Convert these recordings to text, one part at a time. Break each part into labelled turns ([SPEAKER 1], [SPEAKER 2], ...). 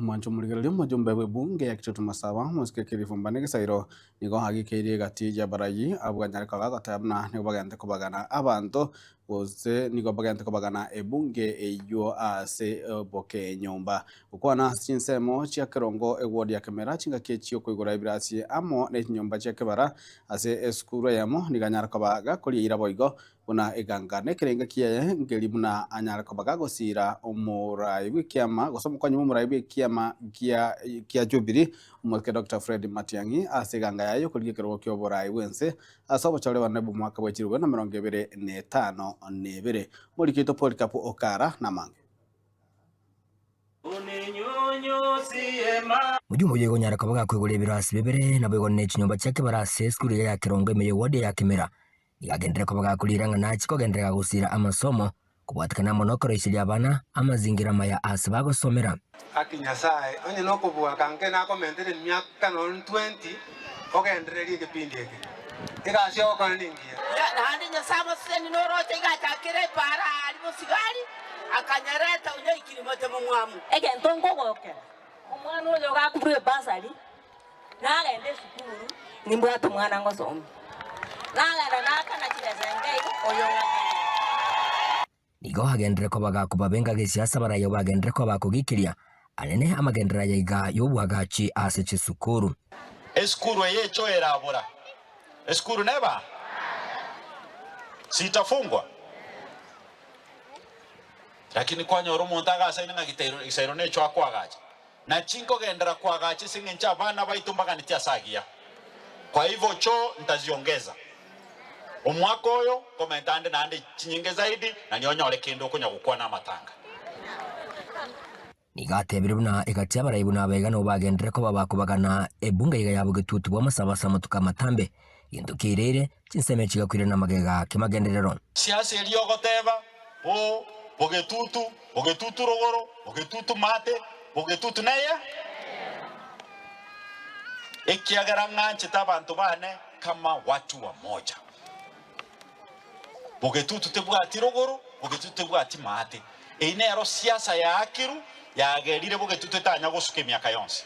[SPEAKER 1] Omwancho omorigereria omojumbe bw'ebunge ya Kitutu Masaba, omosike Kilifi Mbane Gisairo, nigo agikeirie egati y'abarai abwo ganyare koba agoteba buna nigo bagente kobagana abanto gose nigo bagente kobagana ebunge eywo ase obokenyomba. Gokwana ase chinsemo chia kerongo eward ya Kemera chingaki chiokoigora ebirasi amo ne chinyomba chia kebara ase esukuru eyemo nigo anyare koba gakoria eira boigo Buna eganga nekerenga kiaye nkeri buna anyare koba gagosiira omoraai bw'ekiama gose omokonyi bw'omoraai bw'ekiama gia kia Jubilee omosike Doctor Fred Matiang'i ase eganga yaye y'okorigia ekerogo ki'oboraai bw'ense ase obochore bonene bw'omwaka bwe chilifu na emerongo ebere na etano na ebere. Moriki oito Polycarp Okara namange.
[SPEAKER 2] Mojumbe oyio igonyara koba gakoigora ebirasi bibere, naboigo ne chinyomba chia kebara ase esukuru eria ya Kerongo ime y'eward ya Kemera. Nigo agenderere koba gakoriira ng'a nachie kogenderera gosira amasomo, kobwatekana amo nokoroiseria abana amazingira amaya aase bagosomera.
[SPEAKER 3] Gaki Nyasae, onye nokobua kanke nakomentere emiaka nonya 20 ogendererie egepindi eke. Egasi ogokora nengiya.
[SPEAKER 4] Naende Nyasae omoseseni noroche iga achakire epaara aaria bosigari, akanyereta onyaikire mote momwamu.
[SPEAKER 5] Egento nkogokera, omwana oyo gakuburwa ebasari, Nagenda esukuru, nimbwate omwana ngosomia. Nagenda naakana chibesa enke igo, oyo ong'akana.
[SPEAKER 2] Nigo agenderere koba gakobabenga gesiasa baraye bagenderere koba bakogikiria anene amagenderero aya iga y'obwagachi ase chisukuru.
[SPEAKER 6] Esukuru eye echo erabora. Esukuru neba? Sitafungwa? Lakini kwanyora omonto agasaine ng'a gisairo necho akoagacha. Naki nkogenderera koagacha ase engencho abana baito mbaganetie ase agiya. Kwa hivyo choo ntaziongeza. Omwaka oyo nkomenta ande naende chinyinge zaidi, na nionyore kende okonya gokwana amatanga.
[SPEAKER 2] Nigo atebire buna egati y'abarai buna abaiga nigo bagenderere koba bakobagana ebunga iga ya bogetutu bw'amasabo ase amatuko amatambe, gento kiairaire, chinsemo echi chigakoirana magega kemagenderero.
[SPEAKER 6] Siasa eria ogoteba, bo bogetutu, bogetutu rogoro, bogetutu maate, bogetutu neye, ekiagera ng'anchete abanto baane kama watu wamoja. Bogetutu tebwati rogoro, bogetutu tebwati maate. Eyio nero siasa yaakiru yagerire bogetutu etanya gosuka emiaka yonsi.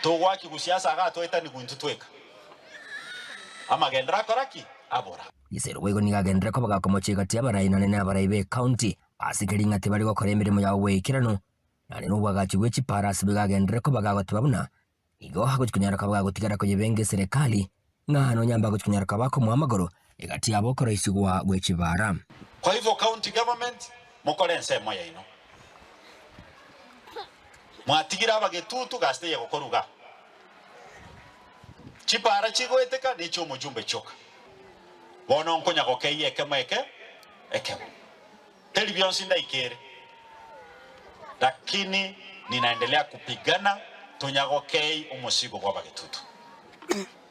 [SPEAKER 6] Togoakigwa siasa iga toetanigwe intwe tweka. Amagenderero akora ki? Abora.
[SPEAKER 2] Gisero boigo nigo agenderere koba gakomochia egati y'abarai nonye nabarai b'ecounty ase keri ng'a tibari gokora emeremo yabo bw'eikeranu, naende nobwagachi bwe chipara ase boigo agenderere koba gagoteba buna nigo agochia konyara koba gagotigara koyebenga eserekari ng'a nonya mbagochia konyara koba bakomoa amagoro egati yabo okoroisigwa gwe chibara.
[SPEAKER 6] Kwa hivyo county government mokore ensemo yaino. Mwatigire abagetutu gasi teiyo gokorwa igaa. Chipara chigoeteka nechi'omojumbe chioka. Bono nkonya gokeyia ekemo eke ekemo. Teri bionsi ndaikere, lakini ninaendelea kupigana tonya gokei omosigo bw'abagetutu.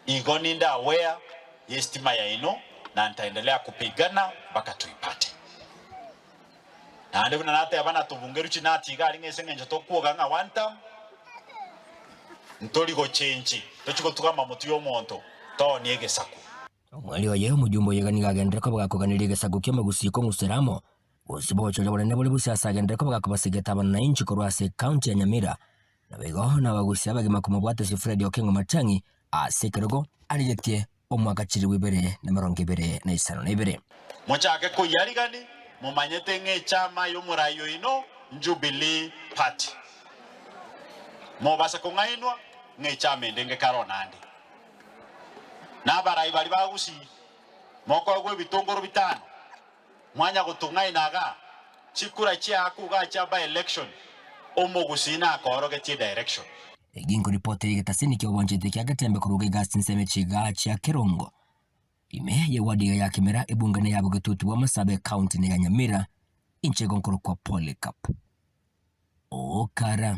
[SPEAKER 6] Igo ninde aware y'estima yaino na ntaendelea kupigana mpaka tuipate. Naende buna nateba natobungerwe chinati iga aria ng'a ase engencho tokwoga ng'a one term, ntori gochenchi, tochi gotugama motwe y'omonto, toonie egesaku.
[SPEAKER 2] Omweri oye, omojumbe oye iga nigo agenderere koba gakoganeria egesaku ki'omogusii kong'usera amo, gose bogochoria bonene bore bosio ase agenderere koba gakobasegeta abananchi korwa ase ecounty ya Nyamira. Naboigo nabagusia abagima komobwata Fred Okengo Matiang'i ase ekerogo arigetie omwaka chilifu ibere na emerongo ebere na isano na ibere.
[SPEAKER 6] Mochake koyarigani, momanyete ng'a echama y'omorai oino n'Jubilee Party. Mobasa kong'ainwa ng'a echama ende ngekare onande. Na abarai baria ba Gusii, mokoegwa ebitongoro bitano, mwanya gotong'aina igaa, chikura chiaku igaa chia by election, omogusii nakoorogetie direction.
[SPEAKER 2] Egi nkoripota eye egetasini ki'obwanchete kia Getembe korwa iga ase chinsemo echi igaa chia Kerongo, ime y'eward iga ya Kimera, ebunge neya Bogetutu bwa Masabe, ecounty neya Nyamira, inche igo nkorokwa Polycarp Okara.